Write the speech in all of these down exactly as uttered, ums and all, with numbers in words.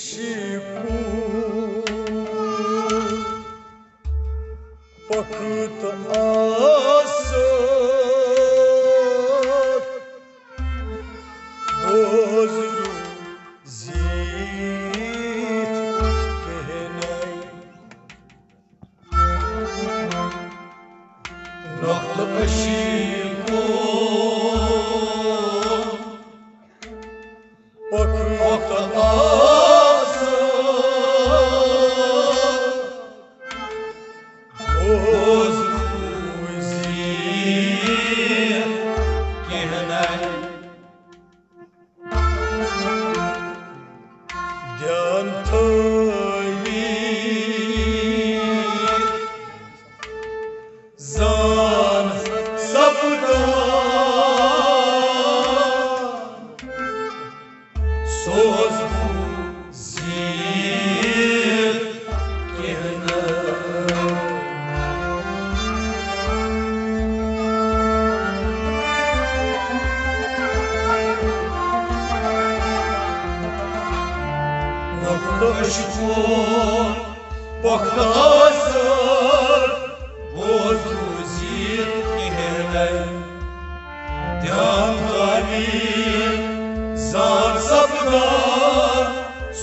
شیپور پخت آسہٕ بوزرو زیٖٹھ کہنَے۔ نقل اشی کو پخت آسہٕ بوزرو زیٖٹھ کہنَے۔ دھیان تھٲوِتھ زان سپدان سوز بہٕ زیٖٹھ کہنَے۔ نقطہٕ اشی کو پخت آسہٕ بوزرو زیٖٹھ کہنَے۔ دھیان تھٲوِتھ زان سپدان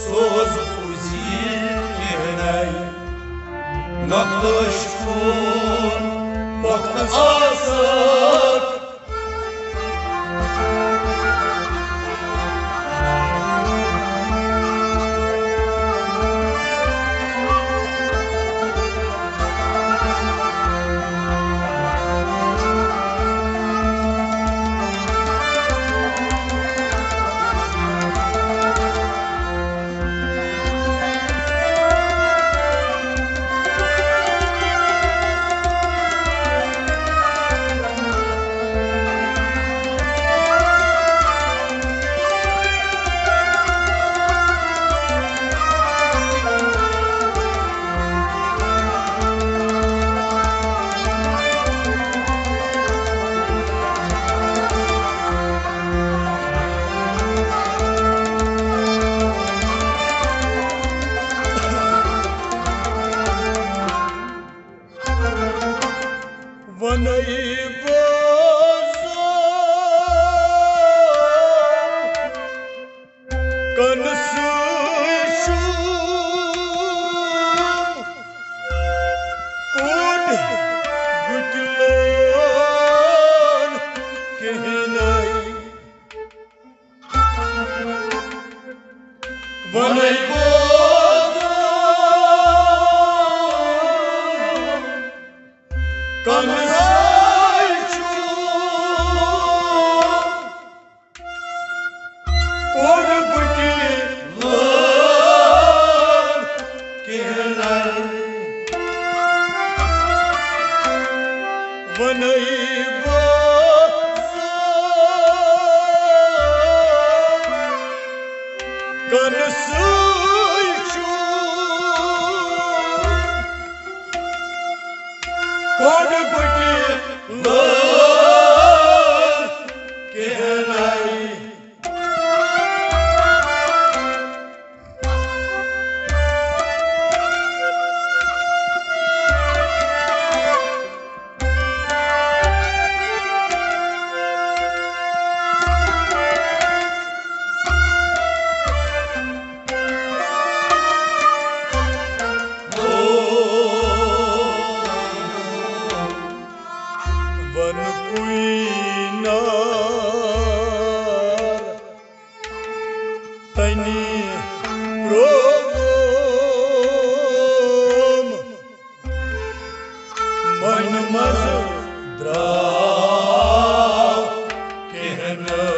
سوز بہٕ زیٖٹھ کہنَے۔ نقطہٕ اشی کو پخت آسہٕ ونے بوزو کنہٕ سۭتۍ چھُ کوٚڑ گُتلان کہنَے۔ ونے بوزو کنہٕ سۭتۍ چھُ کوٚڑ گُتلان کہنَے۔ ونے بوزو کنہٕ سۭتۍ چھُ کوٚڑ گُتلان کہنَے۔ ون کُے نار تنی پروم من مز درا کہنہٕ۔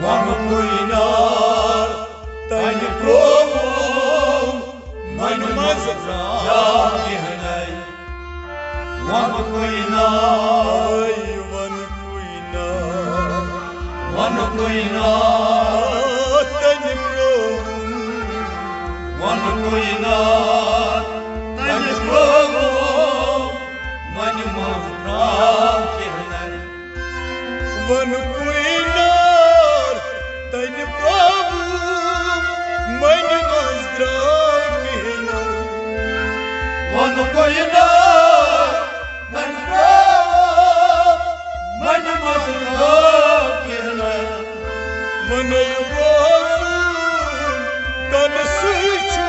ون کُے نار تنی پروم من مز درا کہنہٕ۔ ون کُے نار، ون کُے نار، ون کُے نار تنی پروم۔ ون کُے نار تنی پروم کوینا، وۄنۍ ترٛاو، وۄنۍ مہ ترٛاو کینٛہہ نہ۔ وۄنۍ ووتُم تَنہٕ سُے چھُ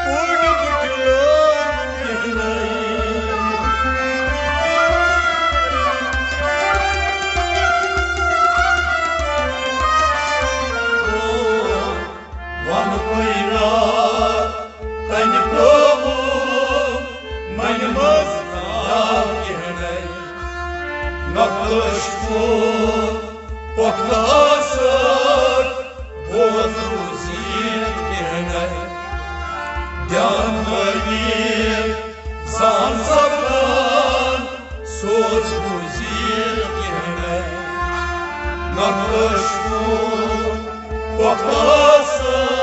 اوٚڑ گُٹہِ لٲر کینٛہہ نہ۔ وَن کوینا، تَنہِ پرٛووُم مَنہِ منٛز آو کینٛہہ نَے۔ نقلش کُن پۄختہٕ آسہٕ بوز بوٗزِتھ کینٛہہ نَے۔ دیان مٲنِتھ زان سپدان سوز بوٗزِتھ کینٛہہ نَے۔ نقلش کُن پۄختہٕ آسہٕ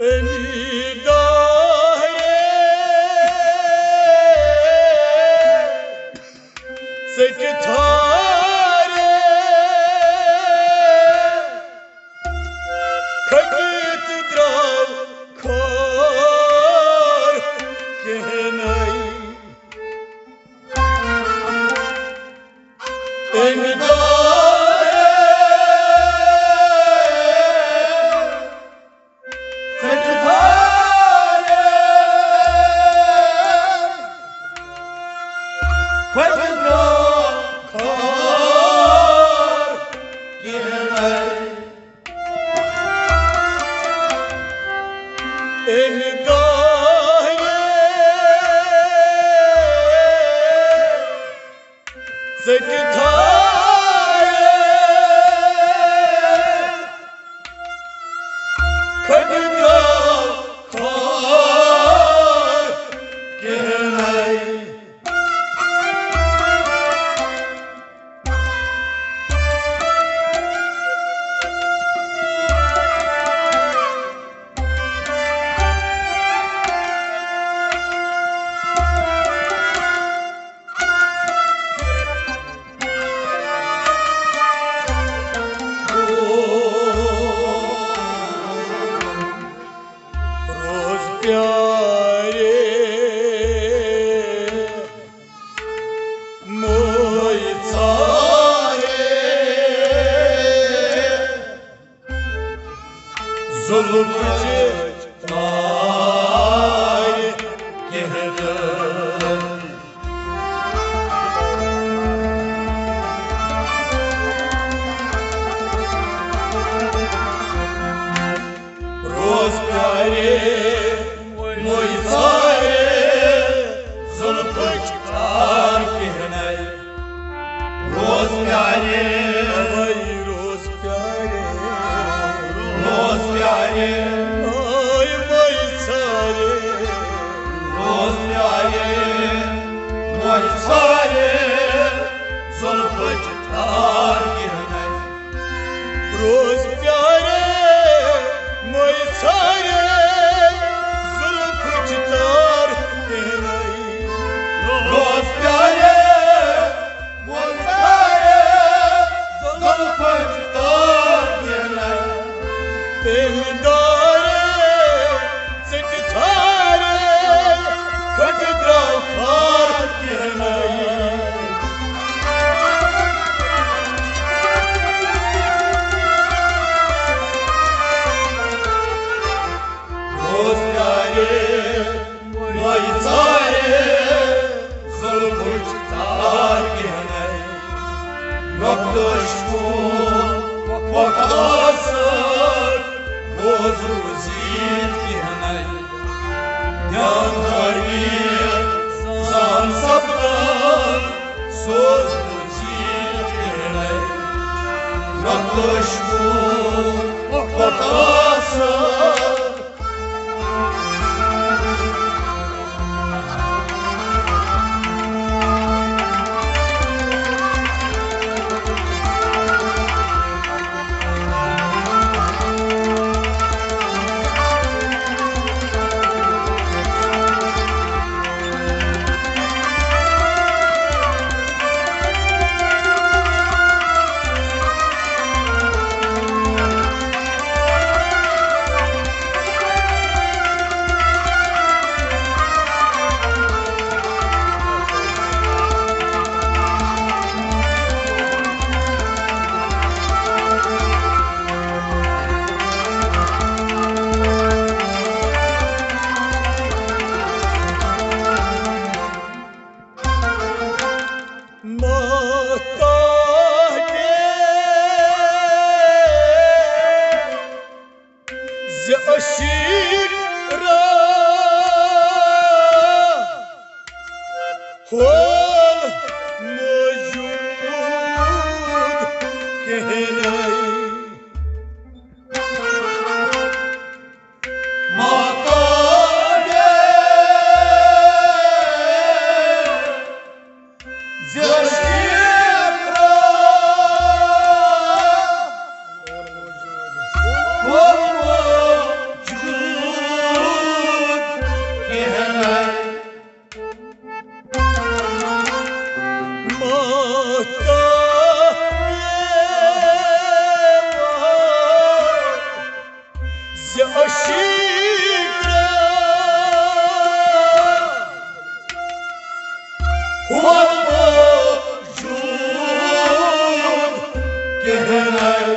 أمی دۄہ ژٔٹِتھ تھارِ کھٔٹِتھ درٛاو کھار کینٛہہ نَے۔ أمۍ دۄہ ژٔٹِتھ تھارِ کھٔٹِتھ درٛاو کھار کینٛہہ نَے۔ أمۍ دۄہ ژٔٹِتھ تھارِ کھٔٹِتھ درٛاو کھار کینٛہہ نَے۔ روز پیارِ موے ژھارِ زُلفٕچ تارِ کینٛہہ نَے۔ روز پیارِ موے ژھارِ زُلفٕچ تار کینٛہہ نَے۔ روز پیارِ، اے روز پیارِ، روز پیارِ، اے موے ژھارِ، روز پیارِ، موے ژھارِ زُلفٕچ تار کینٛہہ نَے۔ روز پیارِ موے ژھارِ زُلفٕچ تار کینٛہہ نَے۔ روز پیارِ موے ژھارِ زُلفٕچ تار کینٛہہ نَے۔ تٔمۍ دارِ ژٔٹِتھ تھارِ کھٔٹِتھ درٛاو کھار کینٛہہ نَے۔ ماتا زِ عشیٖق را ہول موجود کہنائی۔ ماتا زِ عشیٖق را ہول موجود کہنائی۔ ماتا زِ عشیٖق را ہول موجود کہنائی۔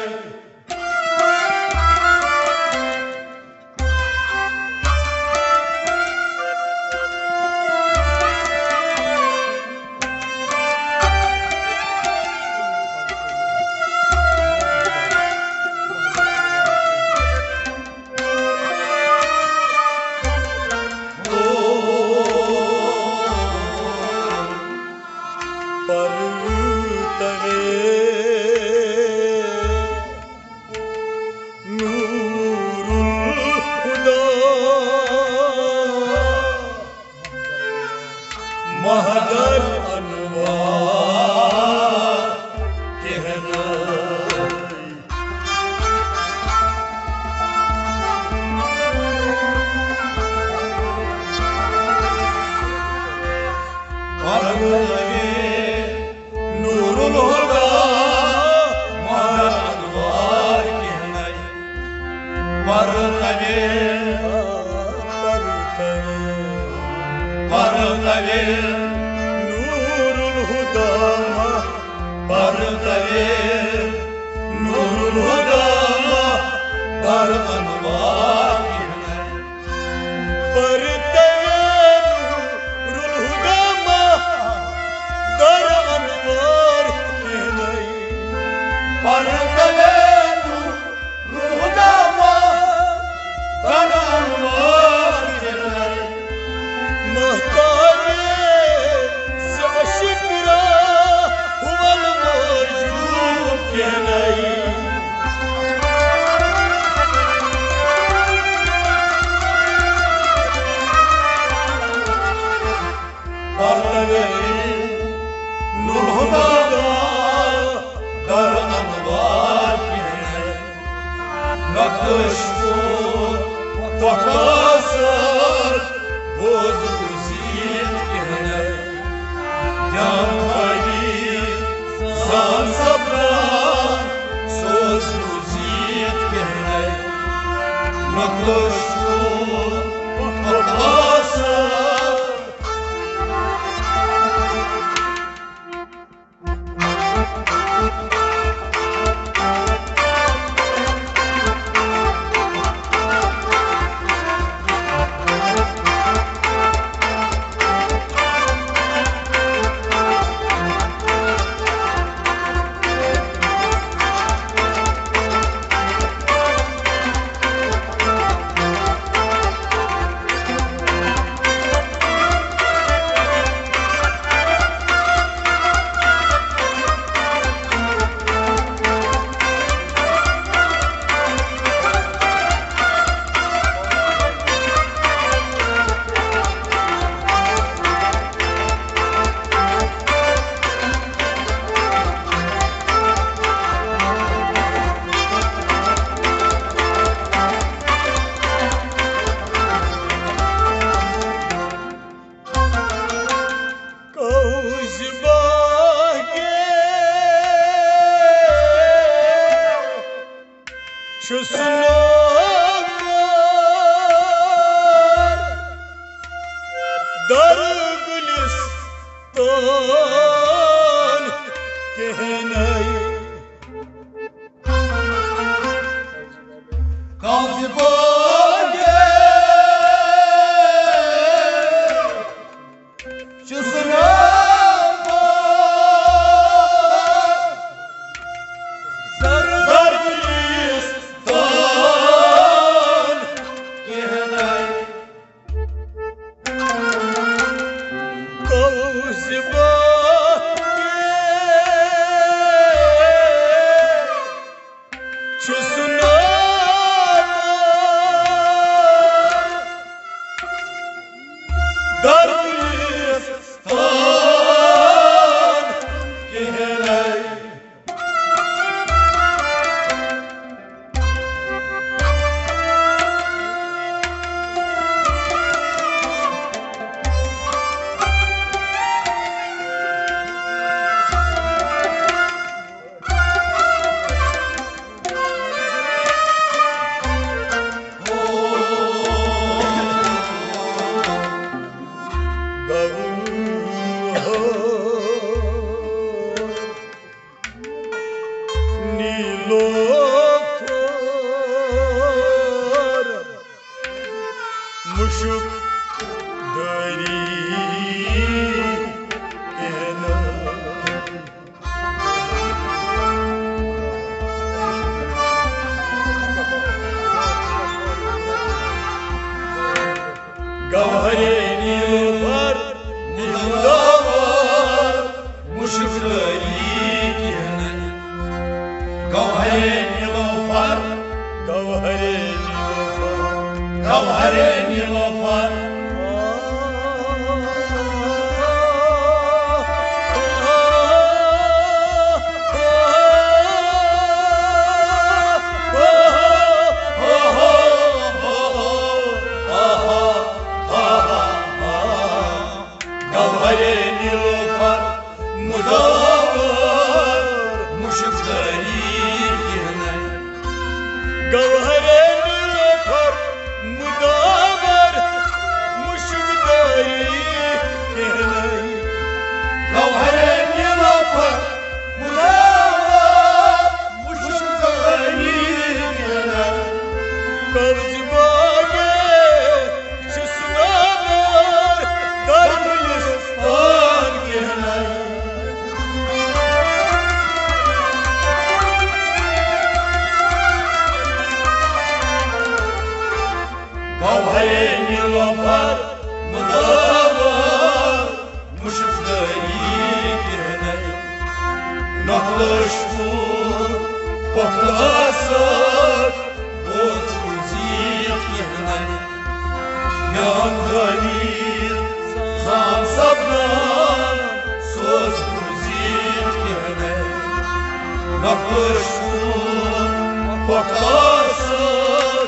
پرتوے نور الہدی مہدر انوار کہنائی۔ پرتوے نور الہدی مہدر انوار کہنائی۔ پرتوے، پرتوے، پرتوے نور الہدی مہدر، پرتوے نور الہدی مہدر انوار کہنائی۔ پرتوے نور الہدی مہدر انوار کہنائی۔ پرتوے نور الہدی مہدر انوار کہنائی۔ ماتا زِ عشیٖق را ہول موجود کہنائی۔ پرتوے نور الہدی مہدر انوار کہنائی۔ نقش کور تۄہہِ سر بوزُن زیٖٹھ کہنائی۔ جان بھائی سان سپدان سوزُن زیٖٹھ کہنائی۔ نقش کور تۄہہِ سر چھُس نہٕ در گُلستان کِہیٖنۍ۔ کم زِ بٲگے چھُس نہٕ در گُلستان کِہیٖنۍ۔ کم زِ بٲگے چھُس نہٕ در گُلستان کِہیٖنۍ۔ نیلوفر مُشُک دٲری کِہیٖنۍ۔ گوہرے نیلوفر مُشُک دٲری کِہیٖنۍ۔ گوہرے نیلوفر، گوہرے نیلوفر، گوہرے نیلوفر۔ گوہرے نیلوفر مُداوار مُشُک دٲری کِہیٖنۍ۔ گوہرے نیلوفر مُداوار مُشُک دٲری کِہیٖنۍ۔ گوہرے نیلوفر مُداوار مُشُک دٲری کِہیٖنۍ۔ قبض باغے چھُس نہٕ در گُلستان کِہیٖنۍ۔ گوہرے نیلوفر مُداوار مُشُک دٲری کِہیٖنۍ۔ نۄقلہٕ شکوٗر پۄختہٕ آسہٕ، اوس بوٗزِتھ کِہیٖنۍ۔ میون دٔلیٖل خان صٲبنن، سُہ اوس بوٗزِتھ کِہیٖنۍ۔ نۄقلہٕ شکوٗر پۄختہٕ آسہٕ،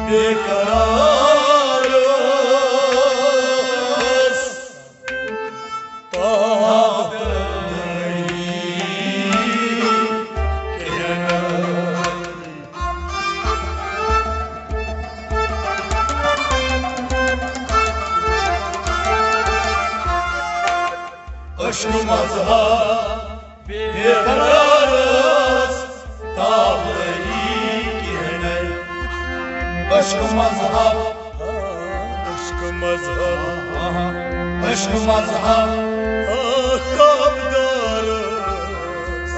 بے قرار ٲس، تاب دٲری کینٛہہ۔ عشق مذہب بے قرار ٲس، تاب دٲری کینٛہہ۔ عشق مذہب، عشق مذہب، عشق مذہب، آ، تاب دٲری۔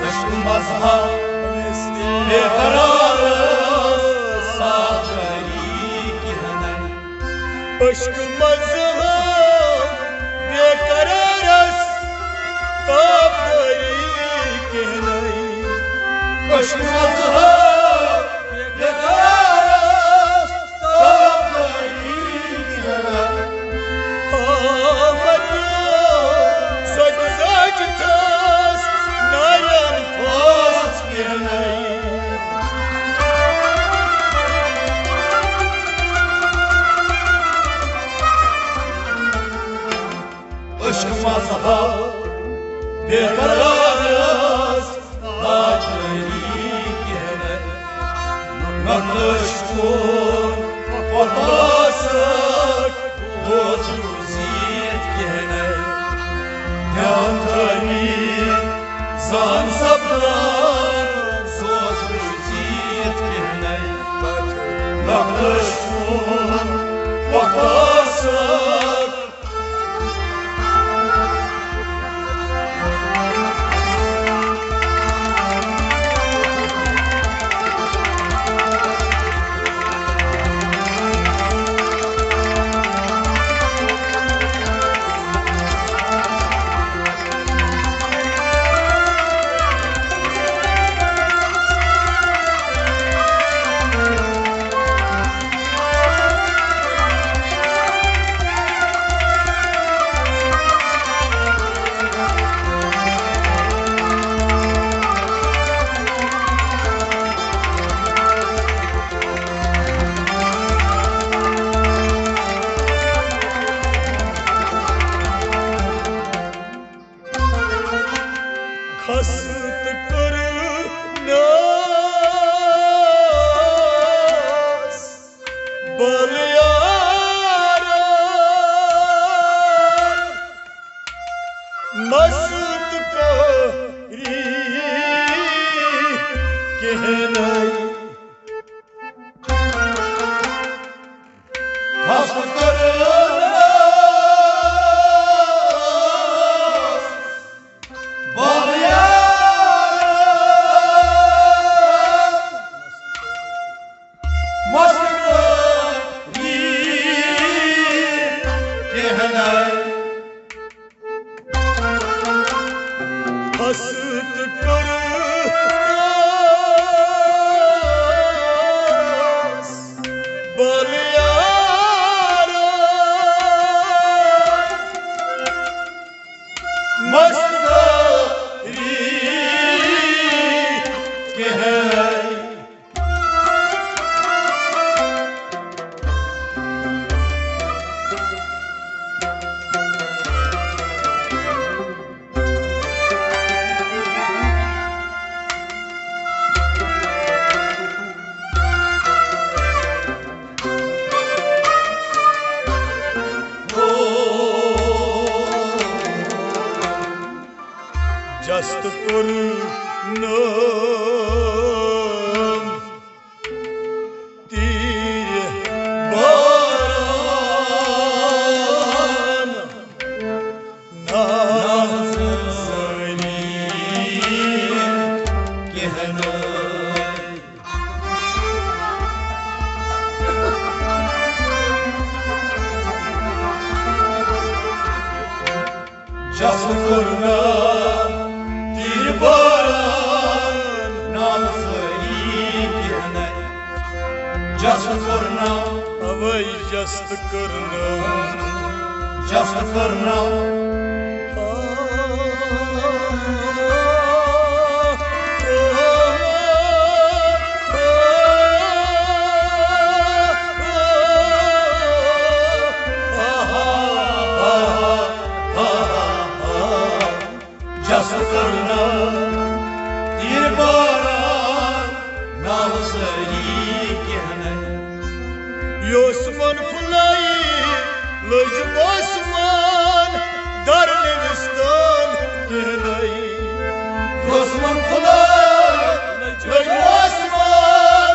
عشق مذہب بے قرار ٲس، تاب دٲری کینٛہہ۔ عشق مذہب بے قرار ٲس، تاب دٲری کینٛہہ۔ عشق مذہب بے قرار ٲس، تاب دٲری کینٛہہ۔ آمد سۄ گُزٲرِتھ ٲس نرم پھٲس کینٛہہ۔ عشق مذہب بے قرار ٲس، تاب دٲری کینٛہہ۔ نقلش کُن وۄتھاسک، دوست روٗزِتھ کینٛہہ۔ دھیان تھٲوِتھ زان سپدان، سوز روٗزِتھ کینٛہہ۔ نقلش کُن وۄتھاسک۔ خست کٔرنَس بل یارن، مست کری کہنائی۔ خست کٔرنَس بل یارن، مست کری کہنائی۔ خست کٔرنَس بل یارن، مست کری کہنائی۔ جست کٔرنَس تیرِ باران، نام سٲری کہنائی۔ جست کٔرنَس تیرِ باران، نام سٲری کہنائی۔ جست کٔرنَس، اوے جست کٔرنَس، جست کٔرنَس۔ یوسمن پھُلے لٔج وسمان در نوستان کہنائی۔ یوسمن پھُلے لٔج وسمان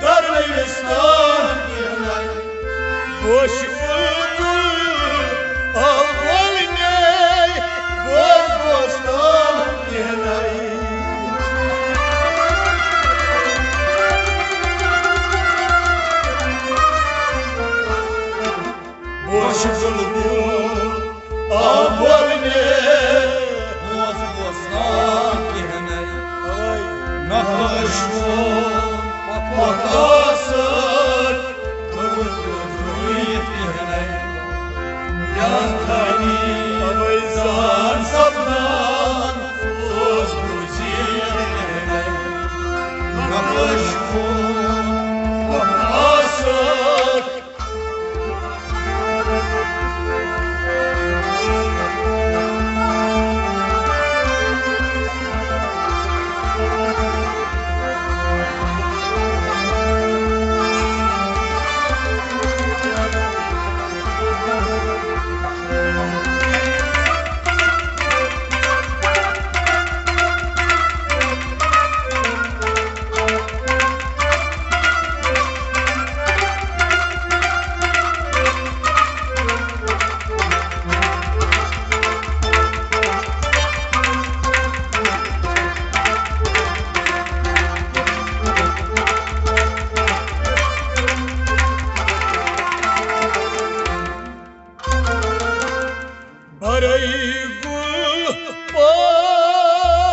در نوستان کہنائی۔ پوش بلبل آو ولنے، بوز بوستان کہنائی۔ پوش بلبل آو ولنے، بوز بوستان کہنائی۔ نقش وو پتاسر، برے گل پات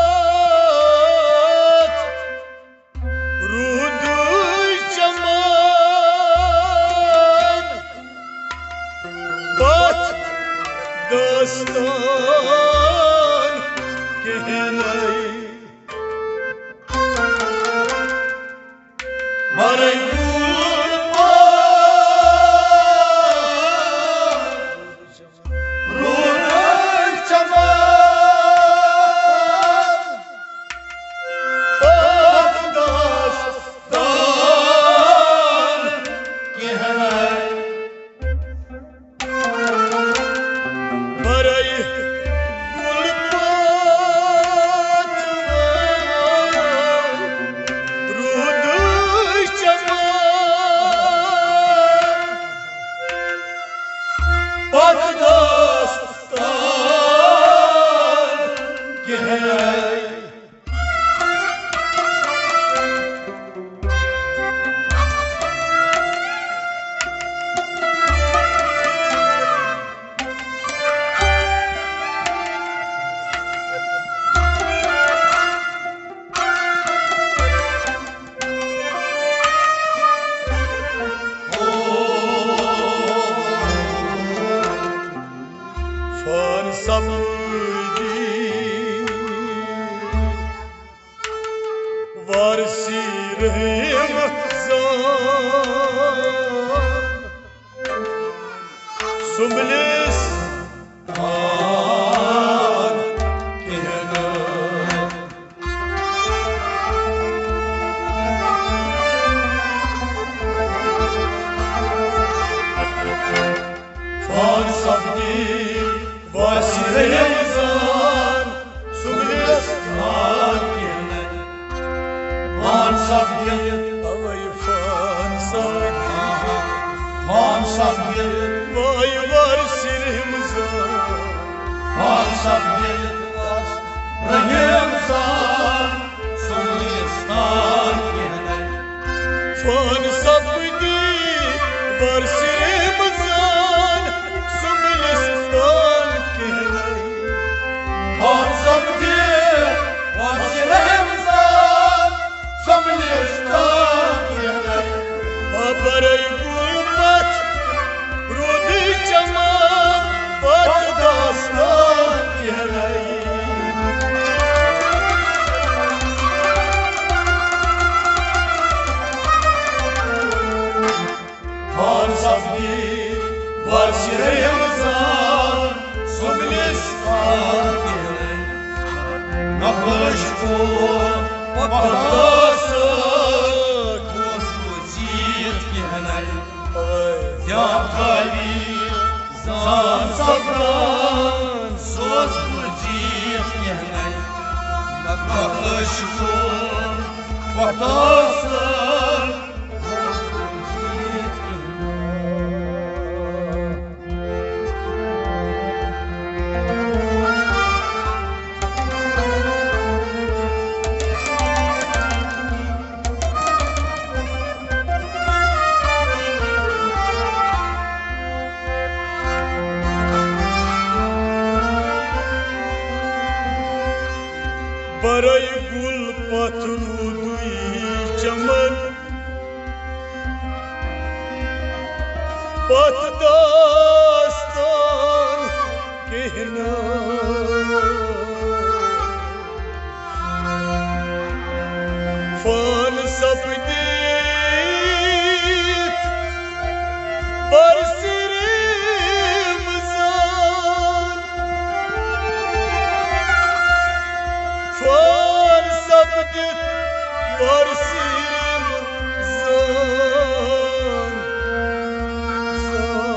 روٗدُے چمان، پتھ داستان کہنائی۔ برے گل پات روٗدُے چمان، پتھ داستان کہنائی۔ برے گل پات روٗدُے چمان، پتھ داستان کہنائی۔ فان سپدی وارثی رحم زان، سُمبلِس تان کہنائی۔ فان سپدی وارثی رحم زان، سُمبلِس تان کہنائی۔ فان سپدی، اوے فان سپدی، فان سپدی، وے وارثی رحم زان۔ فان سپدی رحم زان، سُمبلِس تان کہنائی۔ فان سپدی وارثی رحم زان، سُمبلِس تان کہنائی۔ فان سپدی وارثی رحم زان، سُمبلِس تان کہنائی۔ برے گل پتھ روٗدُے چمان، پتھ داستان کہنائی۔ فان سپدی وارثی رحم زان، سُمبلِس تان کہنائی۔ نقش وو پتاسر، بوز بوزِتھ کہنائی۔ یا خالی زان سپدان سوز بہٕ زیٖٹھ کینٛہہ نَے، نہ کانٛہہ عٲشقُن وۄتھان۔ برے گُل پتھ روٗدُے چمن، پتھ داستان کہنا۔ فان سپدِتھ برسریم زان، فان سپدِتھ برسریم زان، زان۔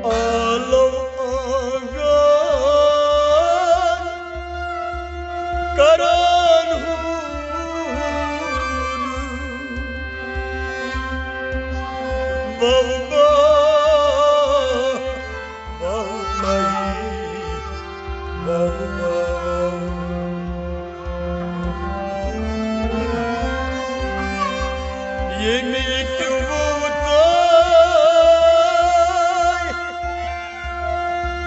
آلو آنگان کران ہون بابا، بابا، بابا۔ ییٚمہِ ییٚتہِ ووتُے،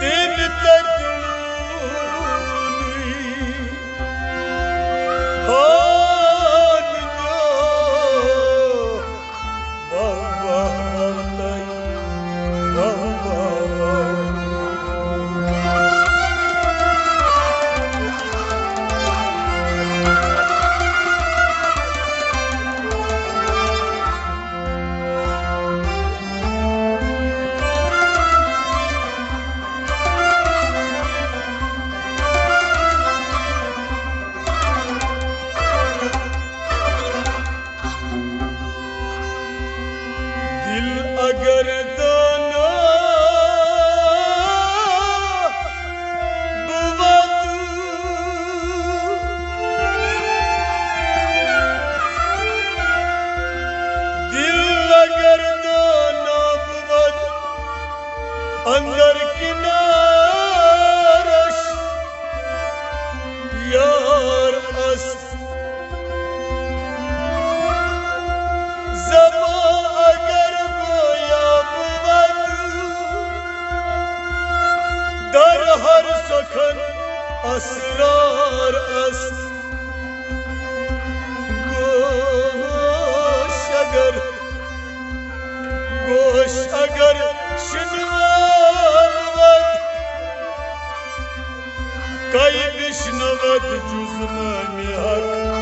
تٔمۍ تَتہِ ووٚنُے۔ ہان دو۔ واہ واہ واہ تَے، واہ واہ واہ۔ دل اگر دانا بہٕ واتہٕ۔ دل اگر دانا بہٕ واتہٕ۔ اندر کنارس یار است۔ زبان اگر گویا بود، در هر سخن اسرار است۔ گوش اگر گوش اگر شنوان ود، کئی بشنود جز نام حق۔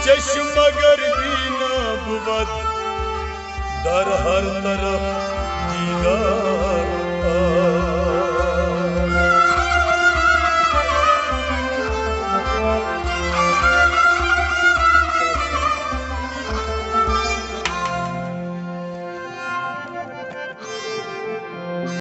چشم اگر بینا بود، در هر طرف دیدار